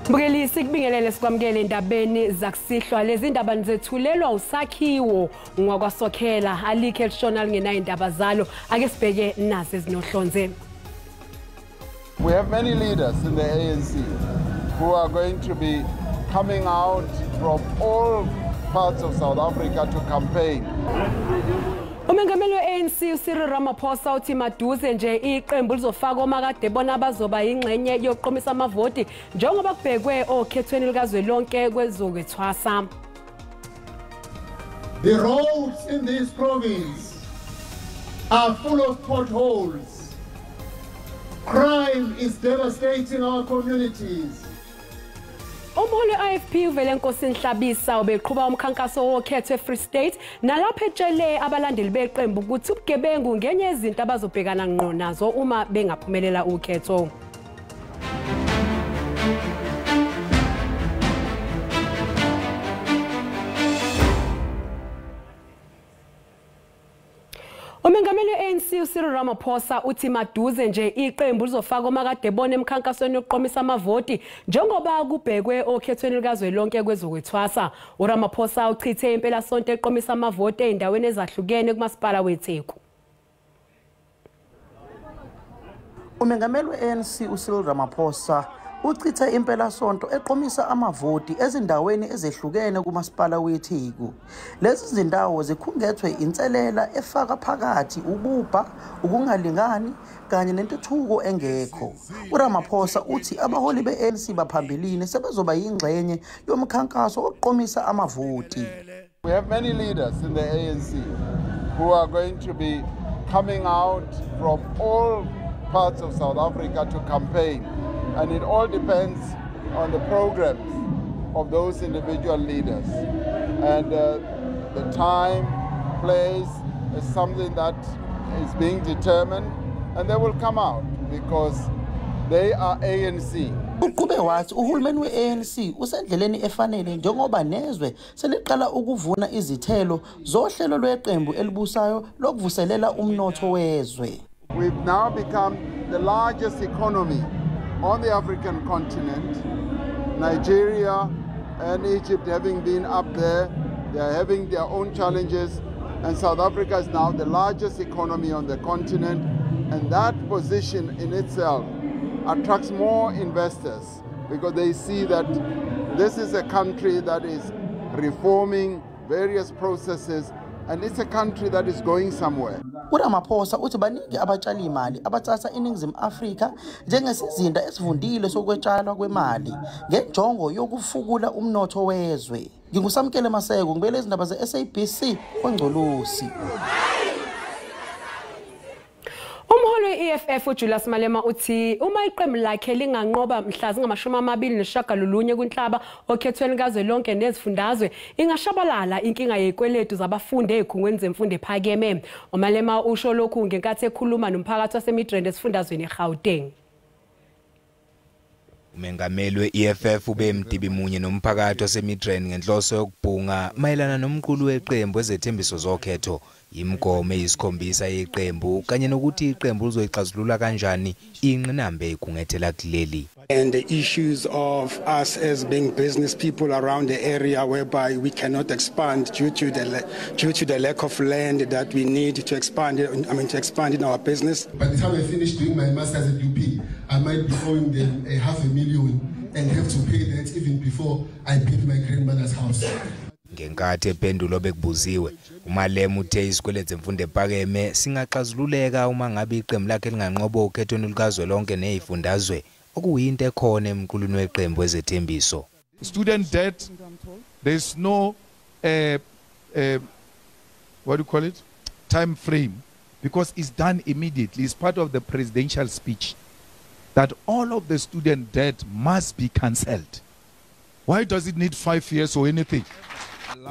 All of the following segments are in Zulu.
Mbukeli, sikubingelele sikwamukele endabeni zakusihlwa. Lezi ndaba nizethulelwa usakhiwo ngwakwaSokhela, alikho elishona lingenayo indaba zalo. Ake sibheke nazi ezinohlonze. We have many leaders in the ANC who are going to be coming out from all parts of South Africa to campaign. Umengameli we-ANC uCyril Ramaphosa uthi maduze nje iqembu lizofaka omakade bona abazoba ingxenye yokuqomisa amavoti njengoba kubhekwe okhethweni likazwelonke kwezokwethwasa. The roads in this province are full of potholes. Crime is devastating our communities. Umholi we-IFP uVelenkosini Hlabisa ubeqhuba umkhankaso wokhetho eFree State nalapho etshele abalandeli beqembu ukuthi ubugebengu ngenye yezinto abazobhekana ngqo nazo uma bengaphumelela ukhetho. Umengameli we-ANC uCyril Ramaphosa uthi maduze nje iqembu lizofaka omakade bona emkhankasweni yokuqomisa amavoti njengoba kubhekwe okhethweni likazwelonke kwezokwethwasa. uRamaphosa uchithe impelasonto eqomisa amavoti ezindaweni ezahlukene kumasipala weTheku. Umengameli we-ANC uCyril Ramaphosa uchithe impelasonto eqomisa amavoti ezindaweni ezehlukene kumasipala weTheku. Lezi zindawo zikhungethwe inselela efaka phakathi ububha, ukungalingani kanye nentuthuko engekho. uRamaphosa uthi abaholi be-ANC baphambilini sebezoba yingxenye yomkhankaso wokuqomisa amavoti. We have many leaders in the ANC who are going to be coming out from all parts of South Africa to campaign. And it all depends on the programs of those individual leaders. And the time, place is something that is being determined, and they will come out because they are ANC. Uqhube wathi uhulumeni we-ANC usendleleni efanele njengoba nezwe seliqala ukuvuna izithelo zohlelo lweqembu elibusayo lokuvuselela umnotho wezwe. We've now become the largest economy on the African continent. Nigeria and Egypt having been up there, they are having their own challenges, and South Africa is now the largest economy on the continent, and that position in itself attracts more investors because they see that this is a country that is reforming various processes, and it's a country that is going somewhere. uRamaphosa uthi baningi abatshali imali abathatha iNingizimu Afrika njengesizinda esivundile sokwetshalwa kwemali ngenjongo yokufukula umnotho wezwe. NginguSamkele Maseko, ngibele izindaba ze-SABC kwaNgcolosi. Umholi we-EFF uJulius Malema uthi uma iqembu lakhe linganqoba mhla zingama-29 kuNhlaba okhethweni kazwelonke nezifundazwe, ingashabalala inkinga yezikweletu zabafundi ezikhungweni zemfundo ephakeme. uMalema usho lokhu ngenkathi ekhuluma nomphakathi waseMidrand esifundazweni eGauteng. Umengameli we-EFF ube mdibi munye nomphakathi waseMidrand ngenhloso yokubhunga mayelana nomqulu weqembu ezethembiso zokhetho, imigomo eyisikhombisa yeqembu kanye nokuthi iqembu lizoyixazulula kanjani ingqinamba eyikhungethela kuleli. And the issues of us as being business people around the area whereby we cannot expand due to the lack of land that we need to expand, to expand in our business. By the time I finish doing my master's at UP, I might be owing them $500,000 and have to pay that even before I build my grandmother's house. Ngenkathi ephendulo bekubuziwe, uMalema uthe isikweletu semfundo ephakeme singaxazululeka uma ngabe iqembu lakhe linganqoba okhethweni lukazwelonke nezifundazwe, okuyinto ekhona emqulwini weqembu ezethembiso. Student debt, there's no what do you call it, time frame, because it's done immediately. It's part of the presidential speech that all of the student debt must be cancelled. Why does it need 5 years or anything?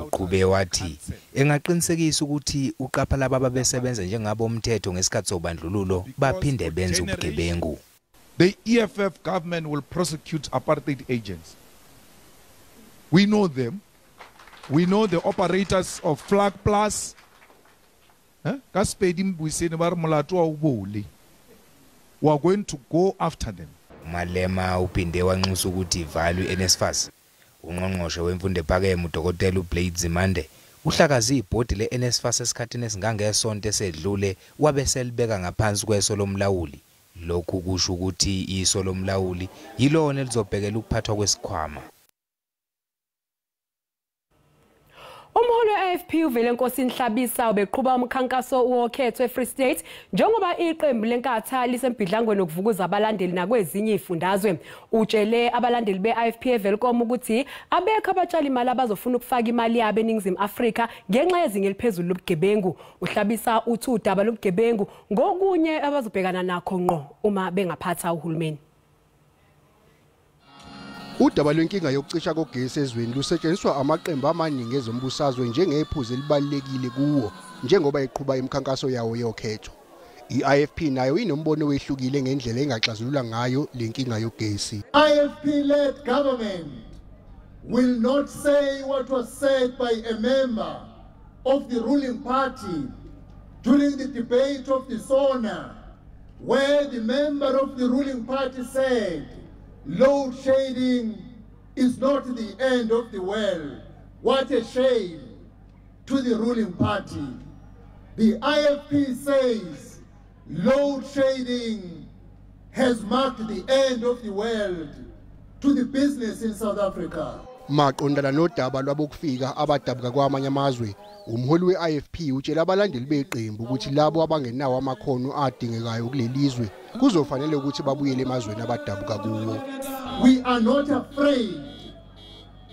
Uqhube wathi engaqinisekisa ukuthi uqapha laba ababesebenza njengabo umthetho ngesikhathi sobandlululo baphinde benze ubugebengu. The EFF government will prosecute apartheid agents. We know them. We know the operators of Flag Plus. Ka Sepedi mbuyiseni ba re molato wa o bole. We are going to go after them. uMalema uphinde wanxusa ukuthi ivalwe iNSFAS. Ungqongqoshe wemfundo ephakeme uDokotela uBlade Nzimande uhlakaze ibhodi leNSFAS esikhathini esingangesonto esedlule wabe selibeka ngaphansi kweso lomlawuli. Lokhu kusho ukuthi iso lomlawuli yilona elizobhekela ukuphathwa kwesikhwama. Umholi we-IFP uVelenkosini Hlabisa ubeqhuba umkhankaso wokhetho eFree State njengoba iqembu leNkatha lisembhidlangweni wokuvukuza abalandeli nakwezinye izifundazwe. Utshele abalandeli be-IFP eWelkom ukuthi abekho abatshali imali abazofuna ukufaka imali yabo eNingizimu Afrika ngenxa yezinga eliphezulu lobugebengu. Uhlabisa uthi udaba lobugebengu ngokunye abazobhekana nakho ngqo uma bengaphatha uhulumeni. Udaba lwenkinga yokucisha kogesi ezweni lusetshenziswa amaqembu amaningi ezombusazwe njengephuzu elibalulekile kuwo njengoba eqhuba imikhankaso yawo yokhetho. I-IFP nayo inombono wehlukile ngendlela engaxazulula ngayo lenkinga yogesi. IFP-led government will not say what was said by a member of the ruling party during the debate of the SONA, where the member of the ruling party said load shedding is not the end of the world. What a shame to the ruling party. The IFP says load shedding has marked the end of the world to the business in South Africa. Maqondana nodaba lwabokufika abadabuka kwamanye amazwe, umholi we-IFP utshela abalandeli beqembu ukuthi labo abangenawo amakhono adingekayo kulelizwe kuzofanele ukuthi babuyele emazweni abadabuka kuwo. We are not afraid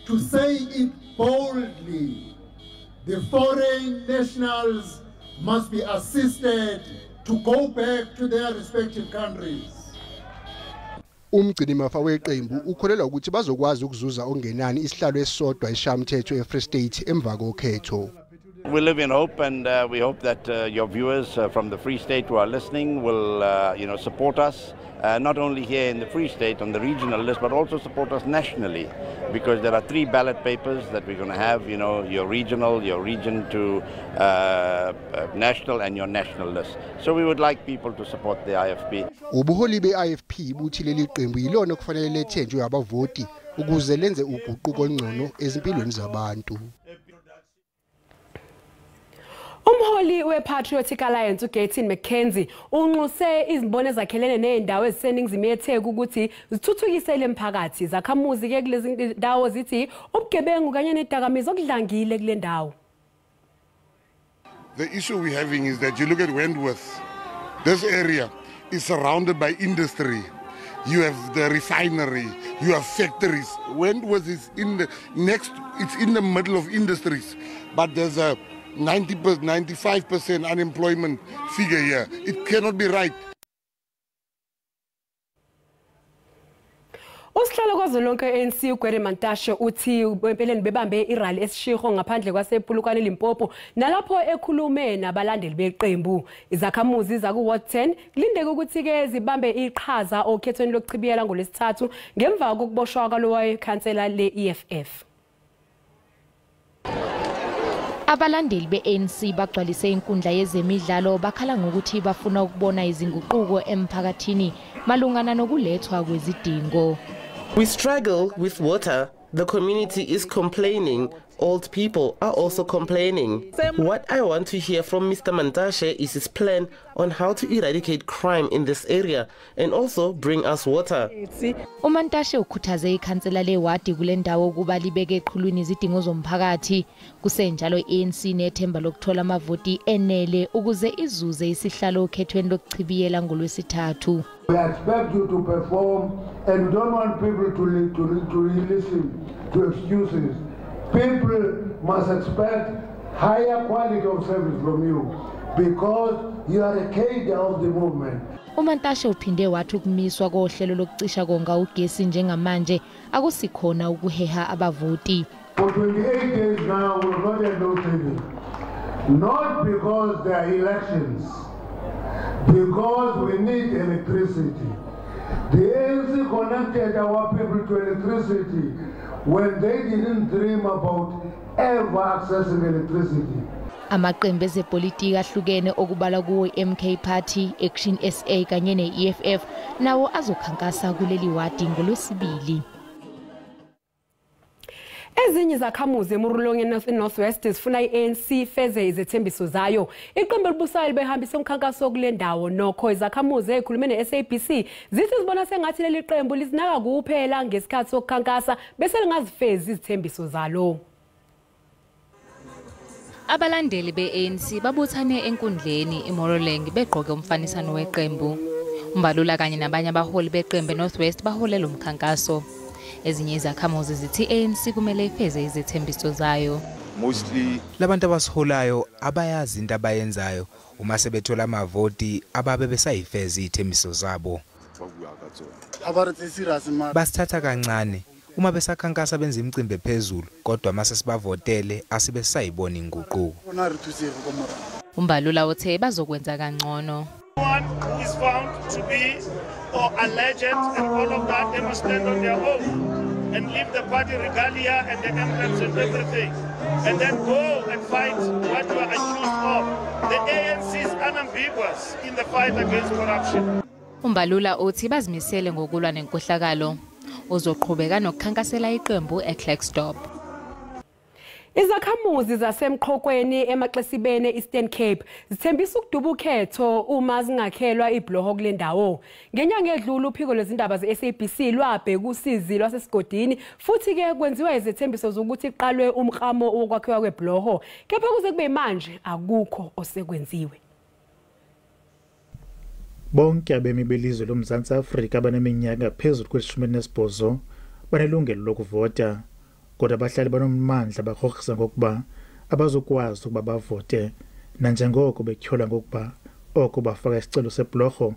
to say it boldly. The foreign nationals must be assisted to go back to their respective countries. Umgcinimafa weqembu ukholelwa ukuthi bazokwazi ukuzuza ongenani isihlalo esisodwa esishayamithetho eFree State emva kokhetho. We live in hope, and we hope that your viewers from the Free State who are listening will support us, not only here in the Free State on the regional list, but also support us nationally, because there are 3 ballot papers that we're going to have, your regional, your region to national, and your national list. So we would like people to support the IFP. Ubuholi be-IFP buthi leli qembu yilona okufanele lethenjwe abavoti ukuze lenze uguquko olungcono ezimpilweni zabantu. Umholi we-Patriotic Alliance uGayton McKenzie unxuse izimboni ezakhelene nezindawo eziseningizimu yeTheku ukuthi zithuthukise lemphakathi. Zakhamuzi ke kulezi ndawo zithi ubugebengu kanye nedakamizwa okudlangile kule ndawo. The issue we're having is that you look at Wentworth, this area is surrounded by industry. You have the refinery, you have factories. Wentworth is in the next, it's in the middle of industries, but there's a 95% unemployment figure here. It cannot be right. Usihlalo kwazwelonke ANC uGwede Mantashe uthi empeleni bebambe irally eSishiho ngaphandle kwasePolokwane Limpopo nalapho ekhulume nabalandeli beqembu. Izakhamuzi zaku Ward 10 kulindeke ukuthi ke zibambe iqhaza okhethweni lokuchibiyela ngolesithathu ngemva kokuboshwa kwalowo khansela le-EFF. Abalandeli be-ANC bagcwalise inkundla yezemidlalo bakhala ngokuthi bafuna ukubona izinguquko emphakathini malungana nokulethwa kwezidingo. We struggle with water. The community is complaining. Old people are also complaining. What I want to hear from Mr. Mantashe is his plan on how to eradicate crime in this area and also bring us water. UMantashe ukhuthaze ikhansela lewadi kule ndawo ukuba libeke eqhulwini izidingo zomphakathi. Kusenjalo i-ANC nethemba lokuthola amavoti enele ukuze izuze isihlalo okhethweni lokuchibiyela ngolwesithathu. We expect you to perform, and we don't want people to listen to excuses. People must expect higher quality of service from you because you are a cadre of the movement. UMantashe uphinde wathi ukumiswa kohlelo lokucisha konga ugesi njengamanje akusikhona ukuheha abavoti. For 28 days now we've not had no saving. Not because there are elections, because we need electricity. The ANC connected our people to electricity when they didn't dream about ever accessing electricity. Amaqembu ezepolitiki ahlukene okubalwa kuwo i-MK Party, Action SA kanye ne-EFF nawo azokhankasa kuleli wadi ngolwesibili. Ezinye izakhamuzi eMorulong eNorth West zifuna i-ANC ifeze izethembiso zayo. Iqembu elibusayo libehambisa umkhankaso kule ndawo. Nokho izakhamuzi ezikhulume ne-SABC zithi zibona sengathi leli qembu lizinaka kuphela ngesikhathi sokukhankasa bese lingazifezi izithembiso zalo. Abalandeli be-ANC babuthane enkundleni eMoruleng begqoke umfanisano weqembu. Umbalula kanye nabanye abaholi beqembu eNorth West bahole lo mkhankaso. Ezinye izakhamuzi zithi ANC kumele ifeze izethembiso zayo. Mostly labantu abasiholayo abayazi into abayenzayo, uma sebethola amavoti ababe besayifeza izithembiso zabo. Basithatha kancane uma besakhankasa benza imicimbi ephezulu, kodwa mase sibavotele asibe sisayibona inguquko. Umbalula uthe bazokwenza kangcono. One is found to be or alleged and all of that, they must stand on their own and leave the party regalia and the emblems and everything, and then go and fight what you are accused of. The ANC is unambiguous in the fight against corruption. Umbalula uthi bazimisele ngokulwa nenkohlakalo. Uzoqhubeka nokukhankasela iqembu eKlerksdorp. Izakhamuzi zasemqhokweni emaXesibene Eastern Cape zithembisa ukuduba ukhetho uma zingakhelwa ibhloho kule ndawo. Ngenyanga edlule uphiko lwezindaba ze-SABC lwabheka usizi lwasesigodini futhi ke kwenziwa izethembiso zokuthi iqalwe umklamo wokwakhiwa kwebhloho. Kepha kuze kube manje akukho osekwenziwe. Bonke abemi belizwe loMzantsi Afrika abaneminyaka phezulu kwe-18 banelungelo lokuvota. Kodwa abahlali banommandla bakrokrisa ngokuba abazokwazi ukuba bavote nanjengoko betyhola ngokuba oko bafaka isicelo sebhlorho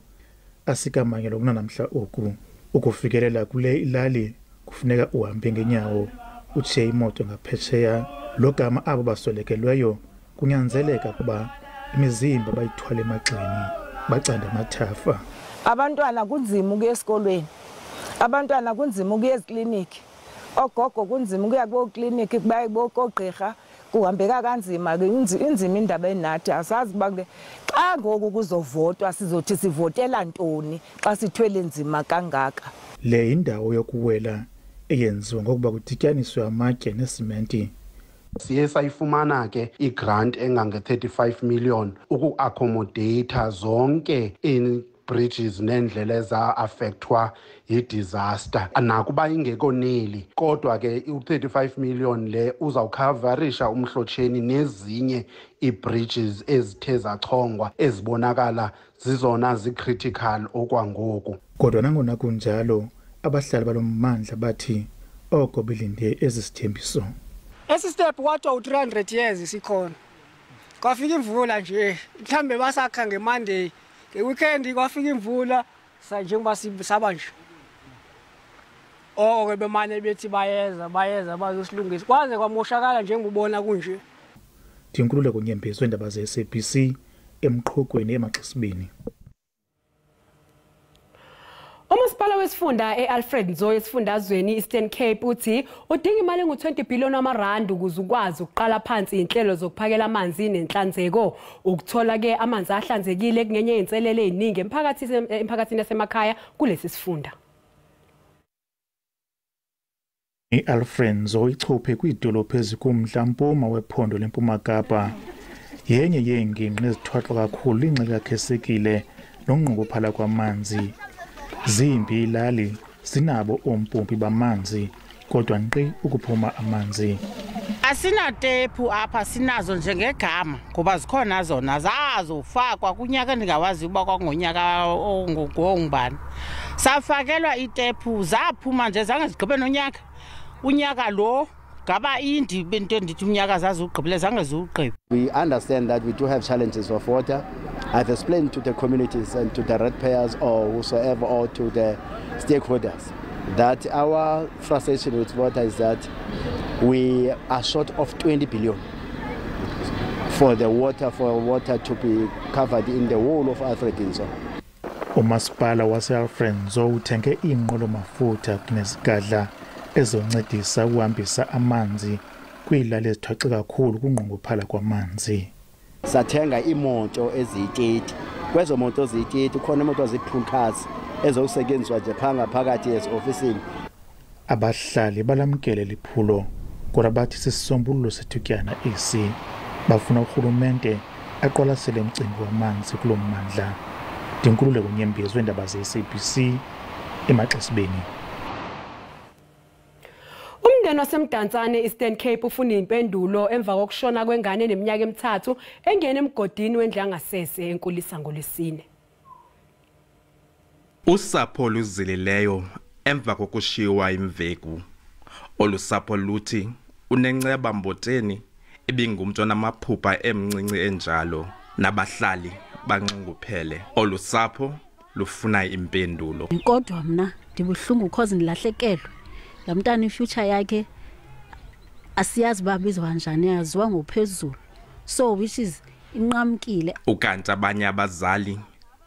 asikamanyelwa kunanamhla oku. Ukufikelela kule ilali kufuneka uhambe ngenyawo utshiye imoto ngaphesheya. Logama abo baswelekelweyo kunyanzeleka ukuba imizimba bayithwale emagxeni bacanda amathafa. Abantwana kunzima ukuya esikolweni, abantwana kunzima ukuya ezikliniki, ogogo kunzima ukuya kooKliniki baye kogqirha, kuhambeka kanzima ke, inzima indaba enathi. Asazi uba ke xa ngoku kuzovotwa sizothi sivotela ntoni xa sithwele nzima kangaka. Le yindawo yokuwela eyenziwa ngokuba kudityaniswe amatye nesimenti. Siye sayifumana ke igrant engange-35 million uku-accommodate zonke bridges nendlela eza-affectwa yi-disaster. Nakuba ingekoneli, kodwa ke u-35 million le uzawukhavarisha umhlotsheni nezinye ii-bridges ezithe zachongwa ezibonakala zizona zi-critical okwangoku. Kodwa nangona kunjalo, abahlali balommandla bathi oko belinde esi sithembiso. Esi step kwathiwa u-300 years sikhona. Kwafika imvula nje, mhlambe basakha ngeMonday, ngeweekend kwafika imvula njengoba saba nje. Oko ke bemane bethi bayeza bayeza bazosilungisa, kwaze kwamoshakala njengobona kunje. Ndinkululeko Nyembezi weendaba ze-SABC emqhokweni emaXesibeni. Umasipala wesifunda e-Alfred Nzo esifundazweni Eastern Cape uthi udinga imali engu-20 billion wamarandi ukuze ukwazi ukuqala phansi inhlelo zokuphakela amanzi nenhlanzeko. Ukuthola ke amanzi ahlanzekile kungenye yezinselele eziningi emphakathini yasemakhaya kulesi sifunda. I-Alfred Nzo ichophe kwiidolophu ezikumntla mpuma wephondo leMpuma Kapa. Yenye yeengingqi ezithwaxwa kakhulu ingxaki kakhesekile nonqongophala kwamanzi. Zimbi ilali zinabo oompompi bamanzi kodwa nkqi ukuphuma amanzi. Asinatephu apha, sinazo njengegama ngoba zikhona zona zazofakwa kunyaka endingawaziyo uba kwangonyaka ongubani. Safakelwa itephu zaphuma nje zange zigqibe nonyaka. Unyaka lo ngaba indi into endithi unyaka zaziwugqibile zange ziwugqibe. We understand that we do have challenges of water. I've explained to the communities and to the ratepayers or whosoever or to the stakeholders that our frustration with water is that we are short of 20 billion for the water, for water to be covered in the whole of Alfred Nzo. Umasipala wase-Alfred Nzo uthenge iinqwelo-mafutha kunezigadla ezoncedisa ukuhambisa amanzi kwiilali ezithwaxe kakhulu kunqongophala kwamanzi. Sathenga imoto eziyi-30. Kwezo moto eziyi-30 khona imoto eziyi-pool cars ezokusetshenziswa nje phakathi ezi-ofisini. Abahlali balamkele liphulo kodwa bathi sisisombululo sethutyana esi. Bafuna urhulumente aqwalasele umcimbi wamanzi kulo mmandla. Ndinkululeko Nyembezi weendaba ze-SABC eMaxesibeni. Umndeni waseMdantsane Eastern Cape ufuna impendulo emva kokushona kwengane eneminyaka emithathu engene emgodini wendlu yangasese enkulisa ngoLwesine. Usapho luzilileyo emva kokushiywa imveku. Olusapho luthi unenceba Mboteni ibingumntu onamaphupha emncinci enjalo, nabahlali banxunguphele. Olusapho lufuna impendulo. Kodwa mna ndibuhlungu cause ndilahlekelwe. Laa mntana ifuture yakhe asiyazi uba bizwa kanjani, yaziwa ngophezulu, so which is inqamkile. Ukanti abanye abazali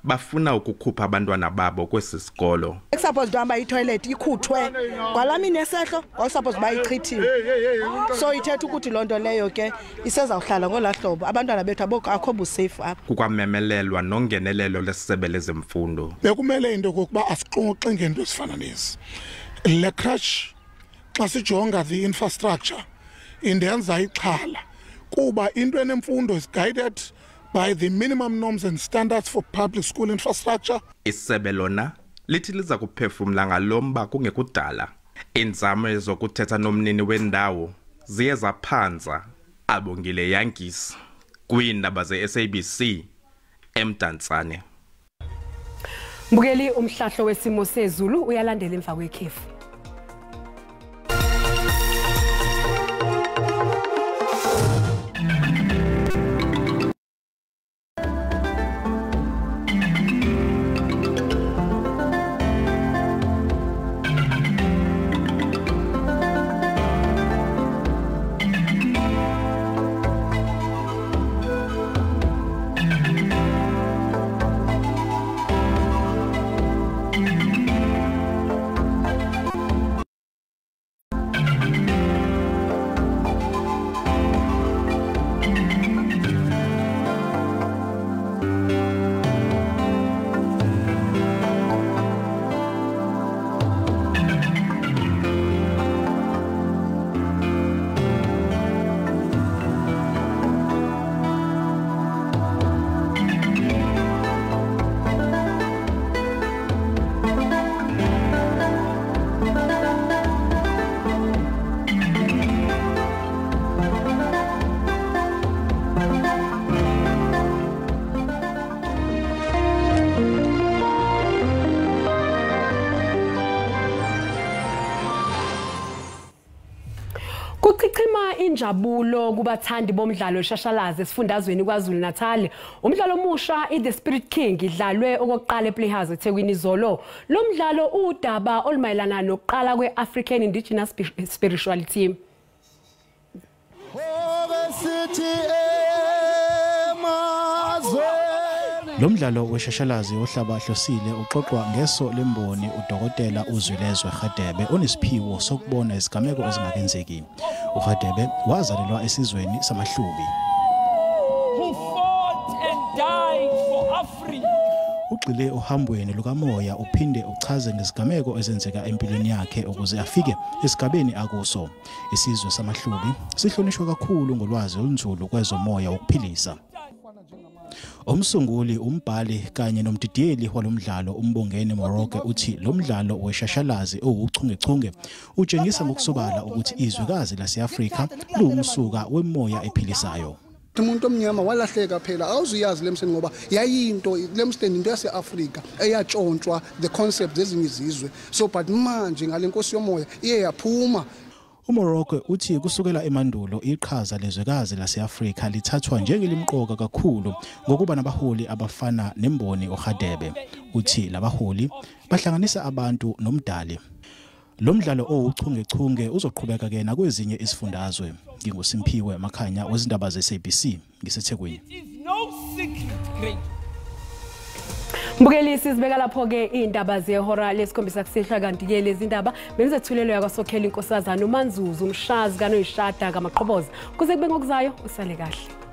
bafuna ukukhupha abantwana babo kwesi sikolo. Ekusuppose uhamba itoilet ikhuthwe kwalaa mini esehlo, kwasuppose uba ichithiwe. So ithetha ukuthi loo nto leyo ke isezawuhlala ngolaa hlobo, abantwana bethu akho busefu apha. Kukwamemelelwa nongenelelo lesebe lezemfundo. Bekumele into yokokuba asixoxe ngento ezifana nezi. Le crash xa sijonga the infrastructure indenza ixhala kuba into enemfundo is guided by the minimum norms and standards for public school infrastructure. Isebe lona lithi liza kuphefumla ngalomba kungekudala. Inzame zokuthetha nomnini wendawo ziye zaphanza. Abongile Yankees kwiindaba ze-SABC eMdantsane. Mbukeli, umhlahlo wesimo sezulu uyalandela emva kwekhefu. Kuchichima injabulo kubathandi bomdlalo weshashalazi esifundazweni KwaZulu Natal. Umdlalo omusha i-The Spirit King idlalwe okokuqala ePlayhouse eThekwini izolo. Lo mdlalo uwudaba olumayelana nokuqala kwe-African Indigenous Spirituality. Lo mdlalo weshashalazi ohlabahlosile uxoxwa ngeso lemboni udokotela uZwilezwe Hadebe onesiphiwo sokubona izigameko ezingakenzeki. uHadebe wazalelwa esizweni samaHlubi. Ugxile ohambweni lukamoya uphinde uchaze ngezigameko ezenzeka empilweni yakhe ukuze afike esigabeni akuso. Isizwe samaHlubi sihlonishwa kakhulu ngolwazi olunzulu kwezomoya wokuphilisa. Umsunguli, umbhali kanye nomdidiyeli walomdlalo uMbongeni Moroke uthi lo mdlalo weshashalazi owuchungechunge utshengisa ngokusobala ukuthi izwekazi lase-Afrika liwumsuka wemoya ephilisayo. Umuntu omnyama walahleka phela, awuzuyazi lemseni ngoba yayinto lemseni into yase-Afrika eyatshontshwa the concept zezinye izizwe. So but manje ngale nkosi yomoya iye yaphuma. uMorocco uthi kusukela emandulo iqhaza lezwekazi lase-Afrika lithathwa njengelimqoka kakhulu ngokuba nabaholi abafana nemboni uHadebe. Uthi labaholi bahlanganisa abantu nomdali. Lo mdlalo owuchungechunge uzoqhubeka ke nakwezinye izifundazwe. NginguSimphiwe Makhanya wezindaba ze-SABC ngiseThekwini. Mbukeli, sizibeka lapho-ke iy'ndaba zehora lesikhombisa kusihlwa, kanti-ke lezi ndaba benzethulelo yakwaSokhela inkosazana uManzuzu uMshazi kaNoyishada kaMaqhoboza. Kuze kube ngokuzayo, usale kahle.